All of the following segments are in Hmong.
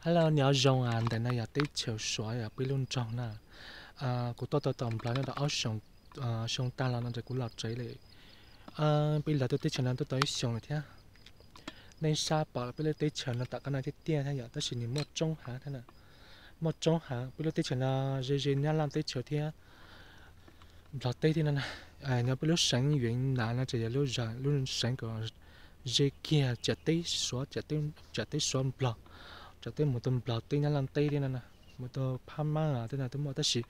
Hello, nyob zoo, ntawm no yog teb chaws Suav, yog peb lub nroog na. Kuv tuaj tau tom Nplog no tau ob xyoo tag los no ces kuv los tsev lawm. Peb los tuaj teb chaws no tuaj tau ib xyoos lawm thiab. Nej saib pom peb lub teb chaws no tom qab no tiag tiag thiab yom, tab sis nws muaj tsoob hav thiab na. Muaj tsoob hav, peb lub teb chaws no ze ze Nyab Laj teb chaws thiab Nplog teb thiab no na. Nyob peb lub seev Yuav Nav no ces yog lub seev kom ze kiag ciam teb Suav, ciam teb Suav Nplog, ciam teb mus rau Nplog teb Nyab Laj teb thiab no na. Mus rau Phab Mab tej no twb muaj tab sis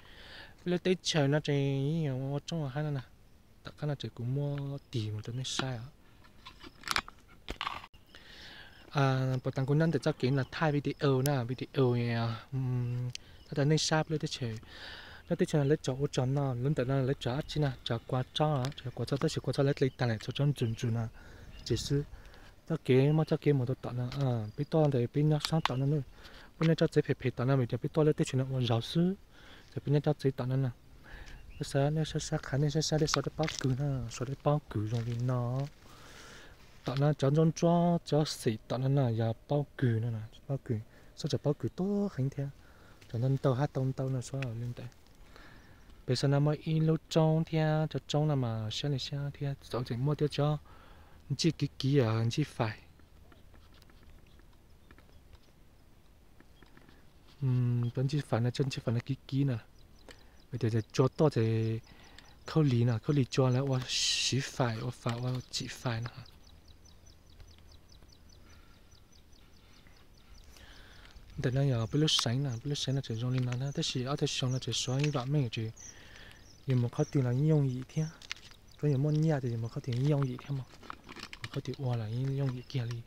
peb lub teb chaws no ces yeej ua tsoob hav no na. Tom qab no ces kuv muab tig mus rau nej saib os. Puas tas kuv nyob ntawm txoj kev no thaij video na, video thaij rau nej saib peb lub teb chaws. Lub teb chaws no lawv tsom ua tsom no, lub ntawm no lawv tsom dab tsi na, tsom kua txob, tsom kua txob tab sis kua txob lawv dle tag lawm, tsuas tsob ntsus ntsus no ces xwb. Txoj kev muaj txoj kev mus rau tom no, peb tuaj ntawm peb nyob sab tom no na. Peb nyob tsob tsev phem phem tom no vim tias peb tuaj lub teb chaws no ua zog xwb, ces peb nyob tsob tsev tom no na. Nej saib, nej saib saib qhav, nej saib saib dej, saib dej pob kws na, saib dej pob kws zoo li no. Tom no cov ntsuab ntsuab cov xim tom no no yog pob kws no, pob kws, xob cov pob kws tuab heev thiab. Cov ntau ntau hab tau ntau no xob li ntawd. Pem saum no muaj ib lub roob thiab, cov roob no mas siab li siab thiab, txawm tseem muaj thiab cov ntsij kiv kiv, ntsij fais. Cov ntsij fais no, cov ntsij fais no kiv kiv na. Vim tias tsua tuaj ces khaub lig no, khaub lig tsua lawv ua siv fais, ua fais, ua tsim fais no. Ntawm no yog peb lub seev no, peb lub seev no tseem zoo li no na, tab sis ob tug xyoo no tseem suav ib vam meej ces yus mus qhov twg los yeej yooj yim thiab. Tsuav yus muaj nyiaj ces yus mus qhov twg yeej yooj yim thiab mog. Mus qhov twg ua los yeej yooj yim kiag li.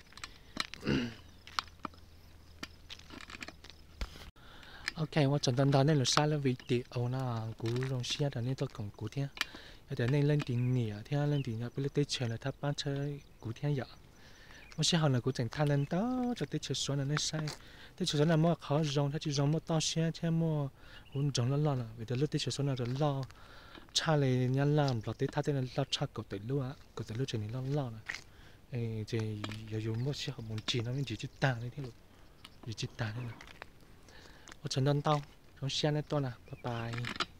Ok, ua tsaug ntau ntau nej los saib lub video no, kuv zoo siab rau nej tuaj koom kuv thiab. Yog tias nej leej twg nyiam thiab leej twg nyob peb lub teb chaws los thov pab txhawb kuv thiab yom. Muaj sij hawm no kuv tseem thaij ntau ntau rau teb chaws Suav no nej saib. Teb chaws Suav no muaj qhov zoo thiab tsis zoo, muaj toj siab thiab muaj hauv nroog loj loj no, vim tias lub teb chaws Suav no loj tshaj li Nyab Laj Nplog teb thaj teb no loj tshaj kaum tawm lub, kaum tawm lub tsev neeg loj loj na. Ces yog yus muaj sij hawm mus ntsis no ntsis tsis tag li thiab, ntsis tsis tag li na. Ua tsaug ntau ntau, zoo siab nej tuaj na, bye bye.